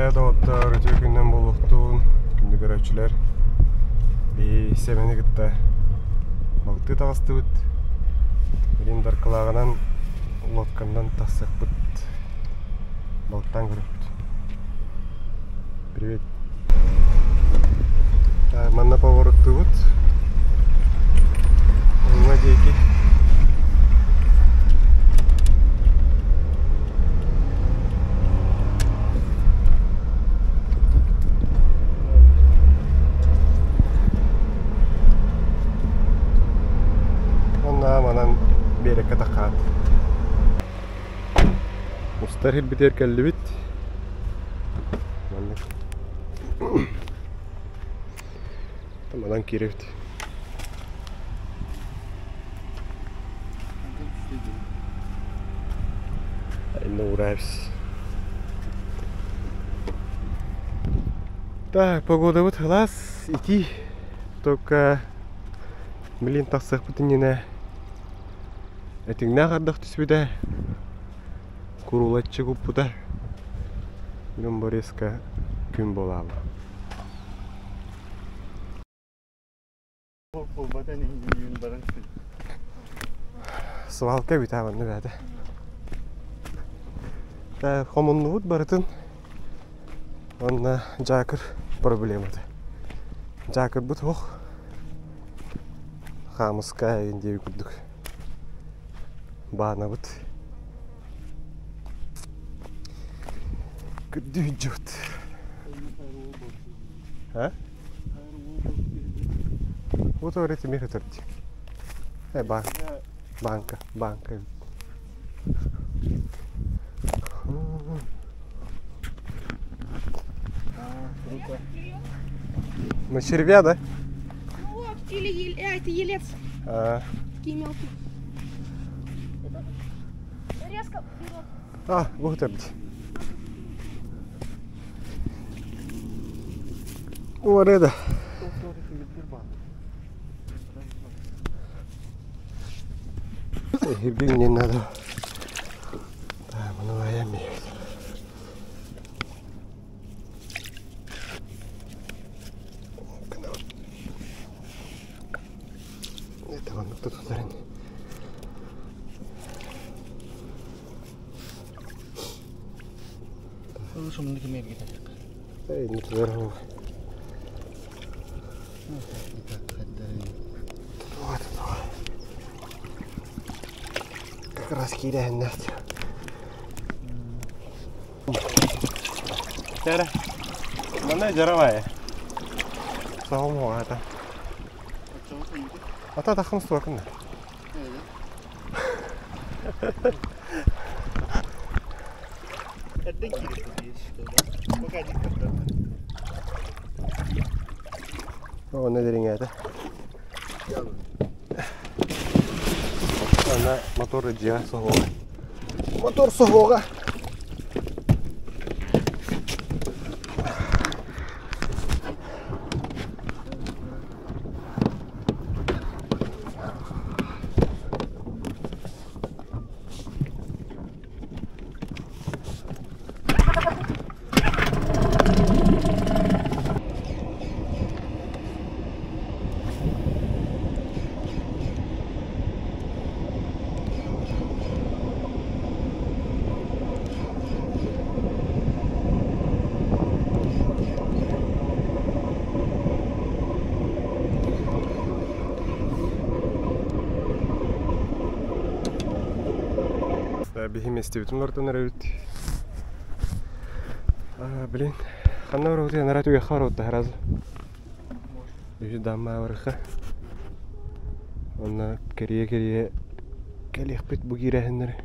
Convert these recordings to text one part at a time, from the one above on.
Доҕоттор, үтүө күнүнэн буолуохтун, күндү көрөөччүлэр. Биһи Сэмэни кытта балыктыы таҕыстыбыт. Билин Даркылааҕынан лодканан тахсыахпыт. Балыктаан көрүөхпүт. Привет. Манна повороттуубут. Уҥа диэки. Онна манан биэрэккэ таххаат. Устар сирбитигэр кэллибит. Маннык. Манан киирэбит. Инна уурайбыс. Так, погодабыт сылаас, итии. Только, блин, тахсыахпыт иннинэ этиҥнээх ардах түспүтэ, курулаччы куппута. Бүгүн Бориска күн буолаабы. Свалка эбит манна бэйэтэ. Хомуннубут барытын. Уонна дьаакыр проблемата. Дьаакырбыт суох. Хаамыска эҥин диэбит курдук. Баанабыт. Көрдүү дьыбыт. А? Вот говорит, мир это банк. Банка, банка. На червя, да? Ну, или это елец. А. Такие мелкие. Резко берет. А, вот это. Уареда. Эһиргин надо. Да, маны Это вон тут ударен. Вот, как раз киирэн Чара. Манна дьаравай. Саҕам ата. Ата тахым суакын. Онно дириҥээтэ. Ана мотор дьиэ соһуоҕа. Мотор соһуоҕа. Биһи миэстэбитин олордон эрэбит. Блин, ханна барабытый анараа түгэххэ барабыт да сразу. Үһү даммаа барыха. Онно кэрийэ-кэрийэ кэлиэхпит бу киирэһиннэри.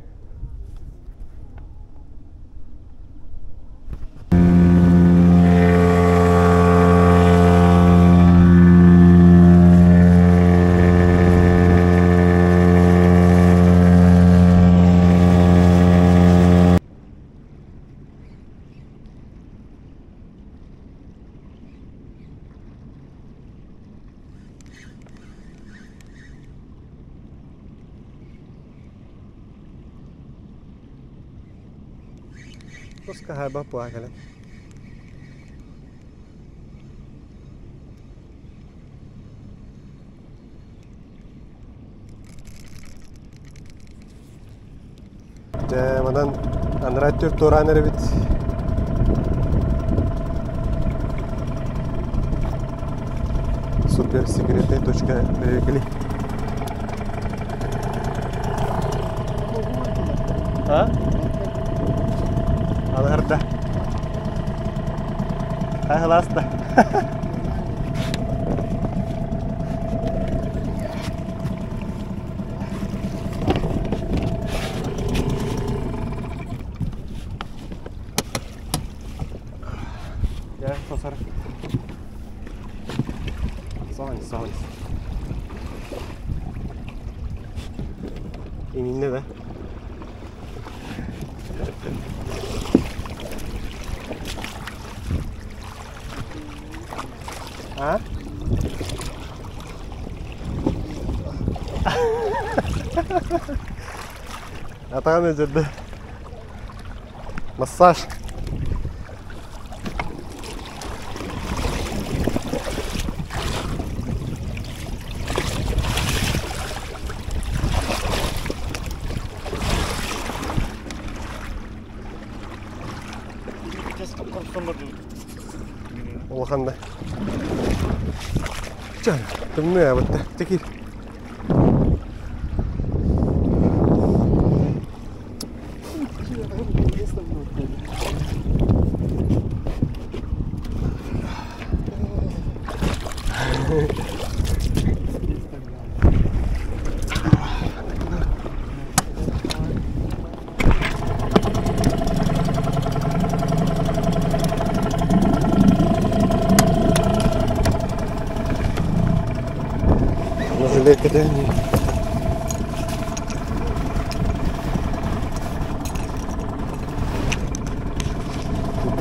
Туска хаба пуа кэлэн. Манан анараа өттүгэр туораан эрэбит. Супер секретная точка бэйэкэли. А? Аларда. Хайхаласта. Gel tasarruf. Sağ sağ Eminle be. А? Атаҕын өдөрдө. Массаж. Улахан да. Чэ, тымныы аабытта. Текил.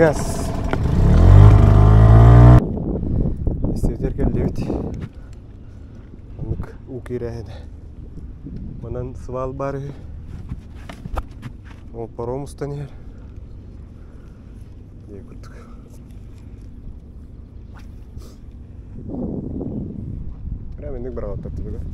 Газ. Истибитэр кэллибит. Оннук уу киирээһинэ. Манан свал баар үһү. Ол паром устан иһэр. Дии курдук. Прям инник быраҕаттар түбүгэр.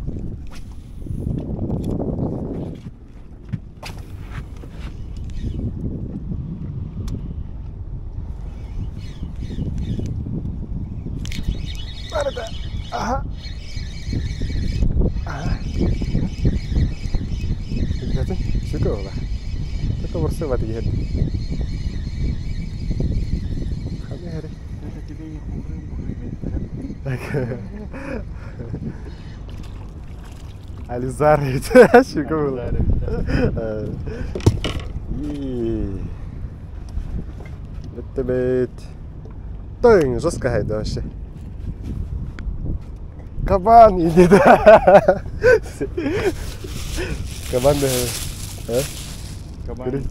Барыта. Аха. Аха. Билбэтим. Сүкө буола. Только барсыбат иһэр. Ханна иһэрий? Ализар Сүкө буола. Бүттүбүт. Тойуҥ жестко хайда вообще. Кабан иди да. Кабан да. А? Кабан.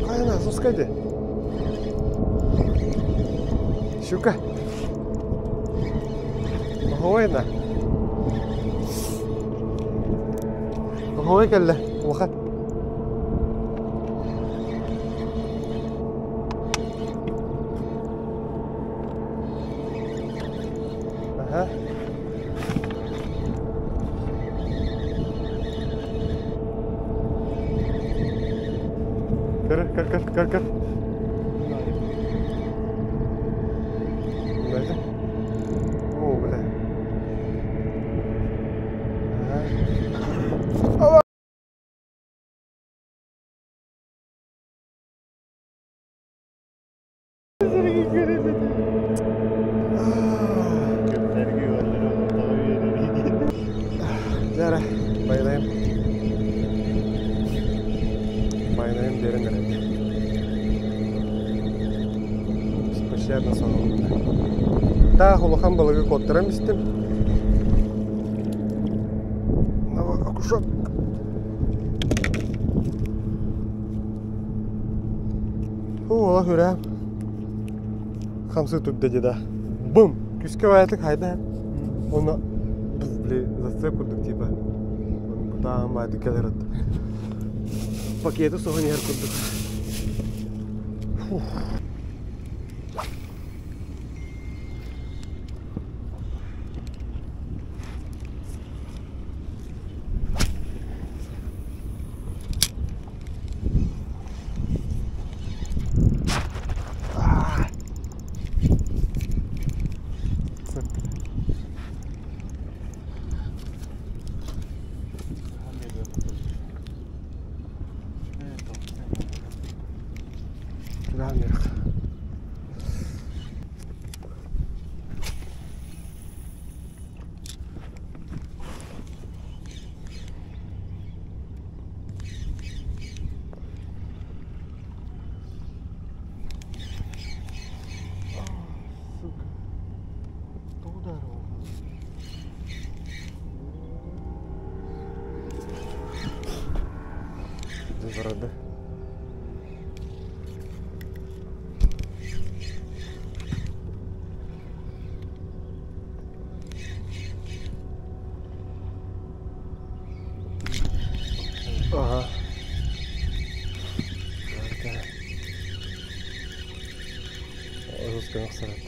Хайна, запускайте. Щука. Оһуойна. Оһуой кэллэ. Улахан. Аха. Көр, көр, көр, көр, көр. Знаете? О, бля. Ага. Дьэ эрэ, байанайым. Байанайым биэрэн эрэр. Беспощадно соһулунна. Таах улахан балыгы куоттаран истим. Окушок. Оо, олох үрээм. Хамсыы турда дии да. Бум! Күүскэ баайатык хайда Онно били зацеп курдук типа. Бутаан баайдык кэлэр от. Пакеты соһон иһэр курдук. Фух. Сука. Кто ударил? Зароды. Ага. Жестко охсорот.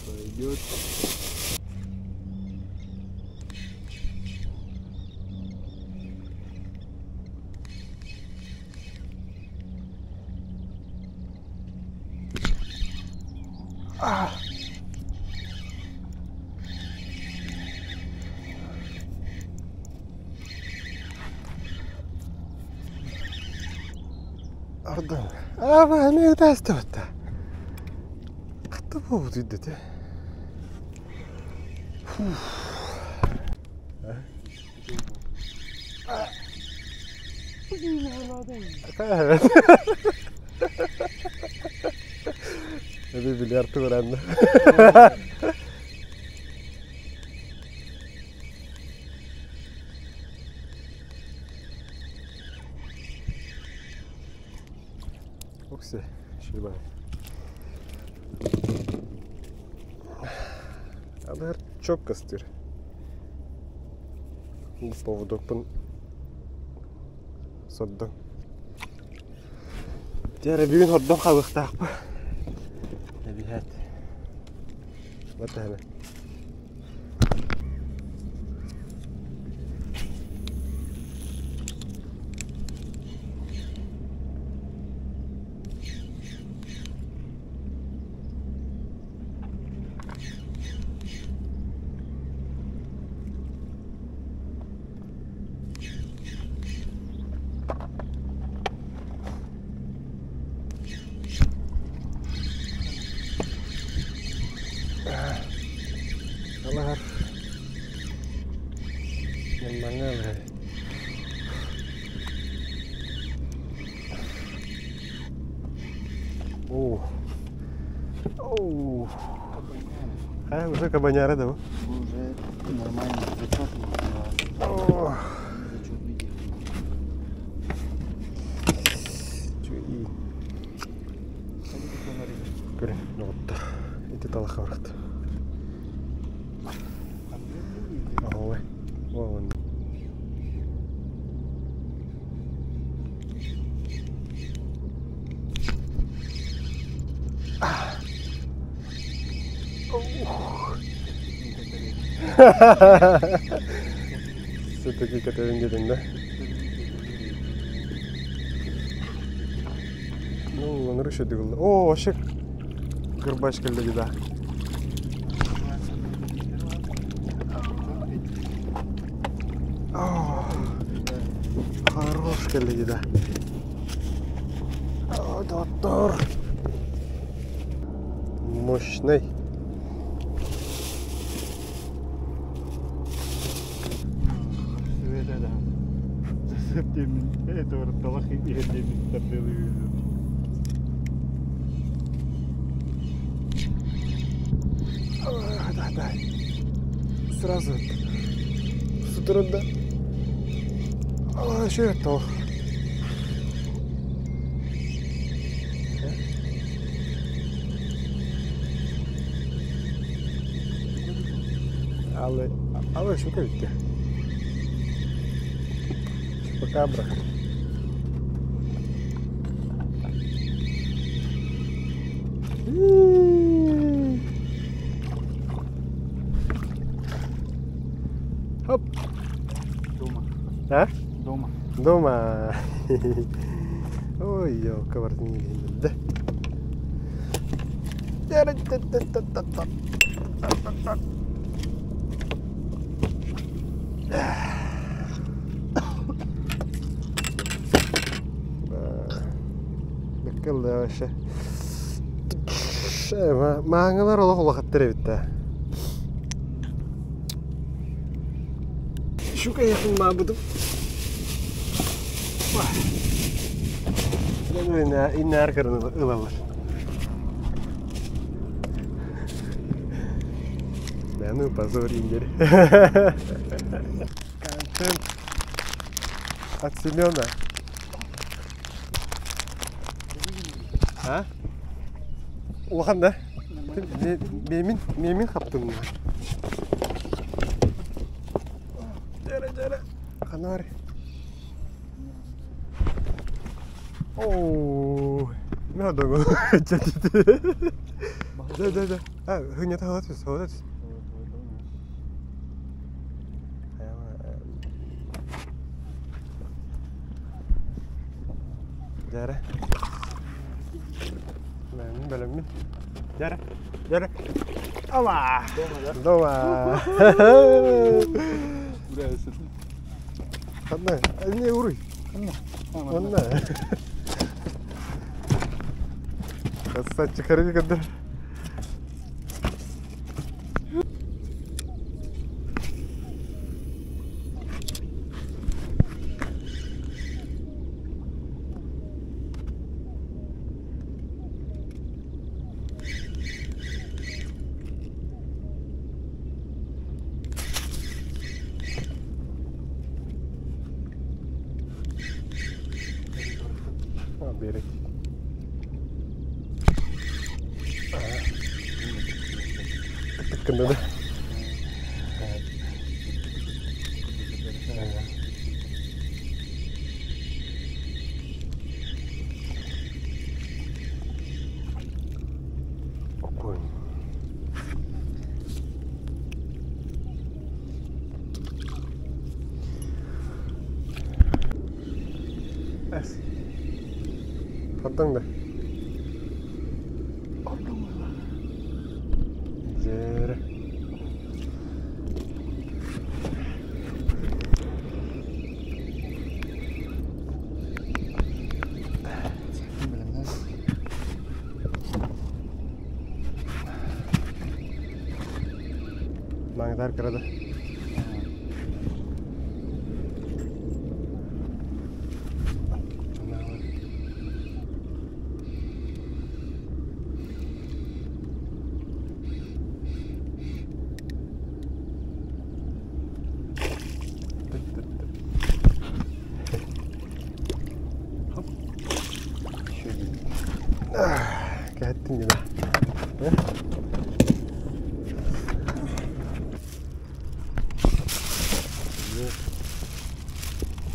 Пойдет. Ордон. Аа, эмиэ ытаастыбыт да. Хатта буолбут үйдэтэ. Эби бильярд тугуранна. Оксе, шибай. Алар чөп кастыр. Бу поводокпун сордон. Дьэ бүгүн хордон халыктаахпы. Эбиһэт. Батаһына. Алар. Нормально алар. О. Оу. А, уже кабаняра, да? Уже нормально зачет. О. Зачетный Чуи. Көрүн, доҕоттор. Ити талаха барахт. Ой. Вон. Все-таки Катерин дедин, да? Ну, он еще дыгыл. О, вообще горбач келди да. О, хорош келди да. О, доктор. Мощный. Это да. Диэммин, это талах иһэр диэммин тардыалыы. Да, да. Сразу с утра да. А, еще это. Але, але щука відти. Чупакабра. Хоп. Дома. А? Дома. Дома. Ой, елка, да. Бэккэл вообще. Мааҥылар олох улахаттар эбит да. Щука якын маабытым. Иннээр көрөн ылалар. Да ну позор индер. Контент от Семена. А? Улахан да? Мемин, мемин хаптым. Жара, жара. Ханар. Оо, надо го. Да, да, да. А, хыня тахалат, халат. Жара. Бэлэммин, бэлэммин. Жара, жара. Ала! Дома, да? Дома. Ханна, не уруй. Онна. Красавчик, харви кадр. Берег. Тык-тык да. Огонь. Эс. Хаттаң да. Жер. Маңдар кырады. Кэттин гына.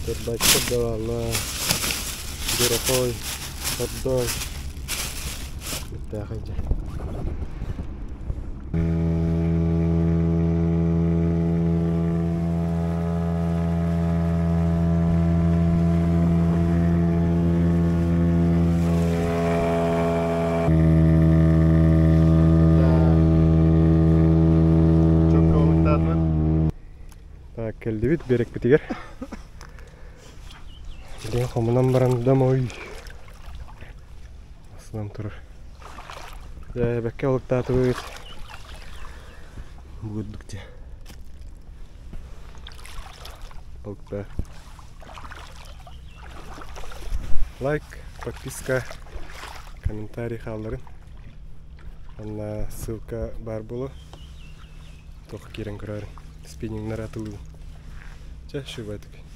Турбачка давала. Дуракой. Поддой. Бүттәхинче. Так, кэллибит биэрэкпитигэр. Билигин хомунан баран домой. Астынан турар. Дьэ, бэккэ олуктаатыбыт. Бугурдук дьэ. Олукта. Лайк, подписка, комментарий хаалларын. Онно ссылка баар буолуо. Туох киирэн көрөөрүн. Спиннингнары атылыы. Чэ, үчүгэйдик.